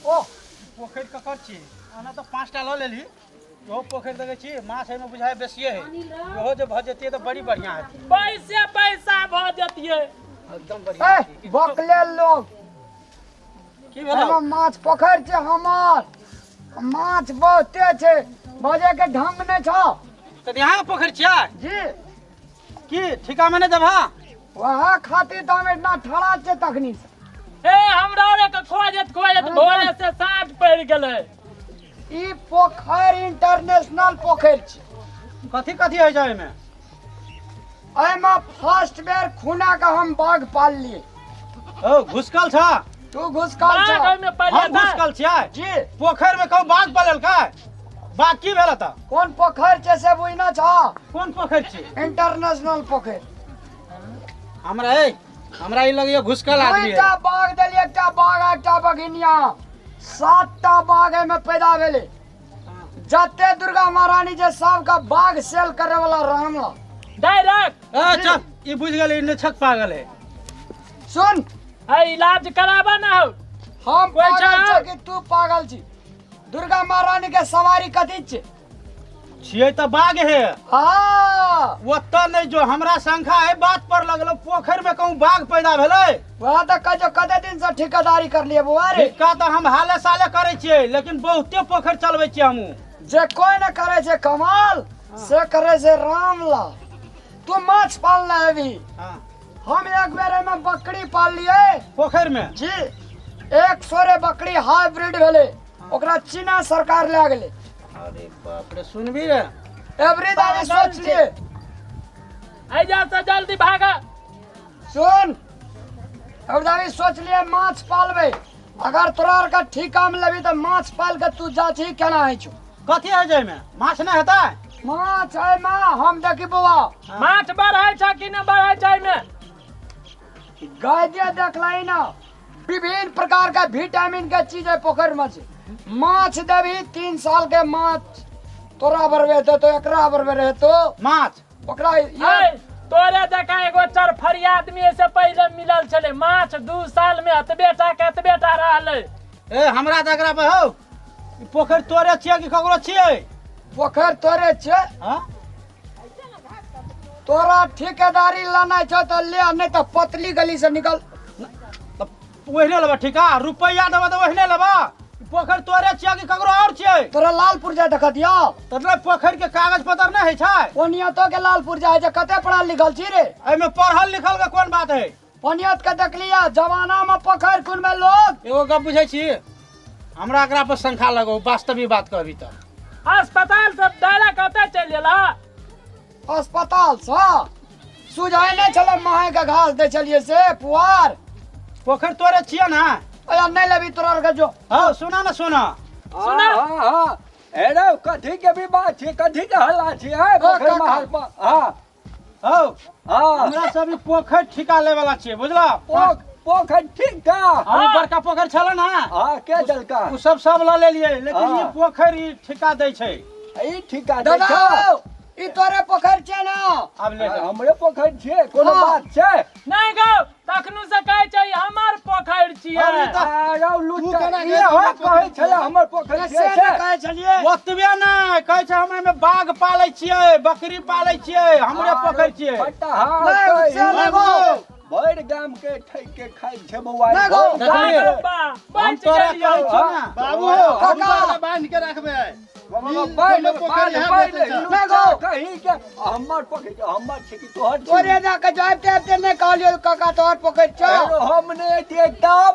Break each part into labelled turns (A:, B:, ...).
A: ओ पोखरि ककर छी? ओना तऽ 5टा लऽ लेली। इहो पोखरि देखै छी, माछ एहिमे बुझाइ बेसिए है। इहो जे भऽ जतियै तऽ बड़ी बढ़िआँ हेतै।
B: पैसे पैसा भऽ जतियै।
A: एकदम बढ़िआँ।
C: ए बकले लोग।
A: की भेलौ?
C: एहिमे माछ पोखरि छै हमर, माछ बहुते छै, बजै के ढंग नहि छौ।
A: तऽ अहाँके पोखरि छियै?
C: जी।
A: की ठीकामे नहि देबहा?
C: वएह खातिर तऽ हम एतना ठड़ा छियै तखनी से।
B: ए हमरा रे के खोजत खोजत भोरे से साँझ पड़ि गेलै।
C: ई पोखरि इंटरनेशनल पोखरि छै।
A: कथी कथी होइ छै एहिमे?
C: एहिमे फर्स्ट बेर खुना के हम बाघ पाललियै।
A: ओ घुसकल छ?
C: तू घुसकल छ।
B: बाघ एहिमे पालल
A: हम घुसकल छियै?
C: जी।
A: पोखरि में कहूँ बाघ पाललकै? बाघ की भेल तऽ?
C: कोन पोखरि छै से बुझना छ?
A: कोन पोखरि छै?
C: इंटरनेशनल पोखरि।
A: हमरा ए हमरा ई लगैया घुसकल आदमी है।
C: दुइटा बाघ देलियै, एकटा बाघ आ एकटा बघिनिया। 7टा बाघ एहिमे पैदा भेलै। जते दुर्गा महारानी छै सबके बाघ सेल करे वाला रामला।
B: डायरेक्ट।
A: ए चल, ई बुझ गेलै, ई निछक पागल है।
C: सुन।
B: ए इलाज कराबा ना हो।
C: हम
B: कोई
C: पागल
B: छौ?
C: छी कि तू पागल छी? दुर्गा महारानी के सवारी कथी छै?
A: छियै तऽ बाघ हे।
C: हाँ।
A: ओतऽ नहि जो, हमरा शंका है बात पर लगलो, पोखरि में कहूँ बाघ पैदा भेलै?
C: वएह तऽ कहै छौ, कते दिन से ठेकेदारी करलियै बौआ रे?
A: ठेका तऽ हम हाले साले करै छियै, लेकिन बहुते पोखरि चलबै छियै हमहूँ।
C: जे कोई न करै छै कमाल, से करै छै रामलाल। तू माछ पालने हेबही।
A: हाँ।
C: हम एक बेर एहिमे बकरी पाललियै।
A: पोखरि में?
C: जी। 100 रे बकरी हाइब्रिड भेलै, ओकरा चीना सरकार लए गेलै।
A: अरे बाप रे, सुनबी रे?
C: एवरी दादी सोचलिए।
B: ऐजा से जल्दी भागा।
C: सुन, एवरी दादी सोचलिए माछ पालबै, अगर तोरा आर के ठीका में लेबी तऽ माछ पाल के तू जा छी केना होइ छौ?
A: कथी होइ छै एहिमे? माछ नहि हेतै?
C: माछ एहिमे हम देखी बौआ।
B: माछ बढ़ै छै कि नहि बढ़ै छै एहिमे?
C: गाय जे देखलही ना, विभिन्न प्रकार के विटामिन के चीज है पोखरि में छै। माछ देबही 3 साल के माछ तोरा बरबे हेतौ, तो एकरा बरबे रहतो।
A: माछ?
C: ओकरा
B: ए, तोरे जकाँ एगो चरफरी आदमी एहिसँ पहिले मिलल छलै, माछ 2 साल में एतबे टा के एतबे टा रहलै।
A: ए हमरा तऽ एकरा पर हौ, ई पोखरि तोरे छियै कि ककरो छियै?
C: पोखरि तोरे छियै।
A: हाँ?
C: तोरा ठेकेदारी लेनाइ छौ तऽ ले, नहि तऽ पतली गली से निकल।
A: तऽ ओहिने लेबऽ ठीका, रुपैआ देबऽ तऽ ओहिने लेबऽ। ई पोखरि तोरे छियै कि ककरो और छियै?
C: तोरा लाल पुर्जा देखा दियौ?
A: तऽ नहि, पोखरि के कागज पत्र नहि होइ छै?
C: ओनियतो के लाल पुर्जा होइ छै। कते पढ़ल लिखल छी रे?
A: एहिमे पढ़ल लिखल के कोन बात है?
C: ओनियत के देखलियै जमाना में पोखरि खुनबै लोग।
A: एगो गप बुझै छी, हमरा एकरा पर शंका लगो, वास्तविक बात कहबी तऽ।
B: अस्पताल से डायरेक्ट कतऽ चलि गेला?
C: अस्पताल से सुझाइ नहि छलै, माहे के घास दै छलियै से पुआर।
A: पोखरि तोरे छियै ना?
C: अया नहि लेबी तोरा आरके जो।
A: हौ सुना ना, सुना।
B: सुना।
D: हाँ, हाँ, ए रे, कथी के विवाद छी, कथी के हल्ला छी, है पोखरि
C: काका।
D: में हल्ला, हाँ।
A: हौ।
D: हाँ।
A: हमरा सब ई पोखरि ठीका ले वाला छियै, बुझला?
D: पोखरि ठीका?
A: हाँ, ई बड़का पोखरि छलै ना?
D: हाँ, के देलका?
A: उ सब सब लऽ लेलियै, लेकिन ई
D: हाँ।
A: पोखरि ई ठीका दै छै।
D: ई ठीका दै
C: दादा,
D: छै?
C: ई तोरे पोखरि छै ना?
A: आब ले जा।
D: हमरे पोखरि छियै, कोनो
C: हाँ।
D: बात छै?
B: नहि गौ, तखनु से कहै छै ई हमर पोखरि छियै।
A: अरे तऽ
D: आ रौ
A: तू
D: लुच्चा,
A: केना
D: ई
A: कहै
D: हो
A: छै
D: कहै छलै हमर पोखरि
C: से
D: छियै
C: नहि
D: से।
C: कहै छलियै।
A: ओतबे नहि कहै छै, हम एहिमे बाघ पालै छियै, बकरी पालै छियै, हमरे पोखरि छियै।
D: फटाहा
C: नहि,
D: कहै
C: से नहि गौ।
D: भरि गाम के ठकि के खाइ छै बौआ।
C: नहि गौ।
D: भरि गाम
A: देखलियै?
D: के।
B: बा,
A: हम
B: बचि
A: तोरा
B: गेलियौ।
A: कहै छियौ ने।
E: बाबू हो, हम
C: काका।
E: तोरा बान्हि के राखबै।
D: बाबा,
E: ई
D: बान्हि,
E: कोनो पोखरि
D: बान्हि,
E: इएह
D: बान्हि,
E: बेचै छै।
D: लुच्चा
C: नहि गौ।
D: कहीं के हमर पोखरि छै, हमर छै कि तोहर छै?
C: तोरे जा के जाइते आबिते नहि कहलियौ काका तोहर पोखरि छौ।
D: एगो हम नहि एतियै तब?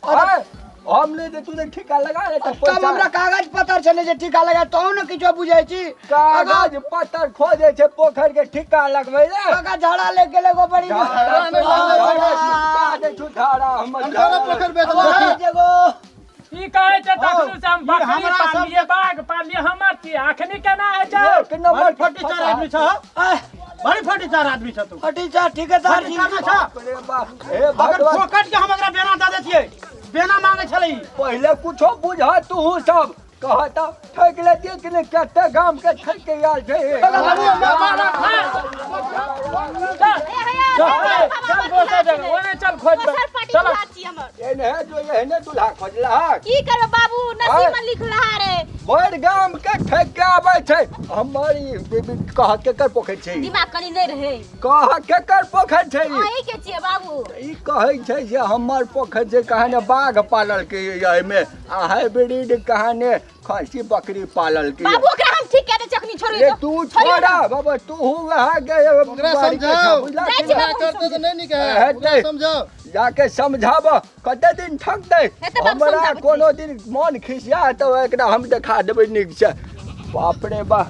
D: आँय? हम नहि तू तऽ ठिका लगा ले तऽ
C: तब हमरा
D: पैसा
C: कागज पत्र छलै जे ठिका लगा, तहु ने किछो बुझै छी।
D: कागज पत्र खोजै छै पोखरि के ठिका लगबै ले।
C: काका झाड़ा ले गेलै गो बड़ी।
D: झाड़ा झाड़ा दै छौ झाड़ा हमर
E: हम तोरा पोखरि बेचबै।
C: एगो
B: ई कहै छै तखनु से हम
A: ई
B: बकरी
A: हमरा सब
B: पाललियै, बाघ पाललियै, हमर छियै, अखनी केना होइ छै?
D: एक नंबर
A: बड़ी फटीचार आदमी छ, बड़ी फटीचार आदमी छ तू।
C: फटीचार ठेकेदार जी।
A: फटीचार नहि छ।
D: बाप रे बाप, हे
A: अगर
D: भगवान।
A: फोकट के हम एकरा बेना दऽ दै छियै, बेना मांगे छलै ई।
D: पहिले कुछो बुझ तू सब कहता ठकि लेतियै कि नहि, कते गाम के ठकि के आयल छै।
B: चल।
F: ए हैया।
B: चल
F: बाबा,
B: चल दोसर जगह ओने चल खोज
F: दोसर पार्टी
B: चल
F: दुल्हा छी हमर।
D: एने जो एहने दूल्हा खोजलहक।
F: की करबै बाबू, नसीब में लिखलहा रे।
D: भरि गाम के ठकि के आबै छै। हमर ई बीबी कह केकर पोखरि छै ई?
F: दिमाग कनी नहि रहै।
D: कह केकर पोखरि छै ई?
F: अहीं के छियै बाबू।
D: ई कहै छै जे हमर पोखरि छै, कहाँ ने बाघ पालल के एहिमे आ हाइब्रिड, कहाँ ने खस्सी बकरी पालल के।
F: बाबू, ओकरा हम ठीक कए दै छी अखनी, छोड़ियौ
D: रे
F: तऽ।
D: तू
F: छोड़ियौ
D: छोड़ा
F: ने।
D: बाबा, तू वहाँ के
E: ओकरा
D: बाड़ी के
E: समझाओ।
D: बुझला
F: जाइ
D: कि
F: छी
D: नहि?
F: बाबू।
E: करते तऽ नहि नीक है।
D: हेतै।
E: ओकरा समझाओ।
D: जाके समझाब, कते दिन ठकतै।
F: हेतै बाबू,
D: हमरा
F: समझाबै छी।
D: कोनो दिन मन खिसिया तऽ एकरा हम देखा देबै नीक से। बाप रे बा।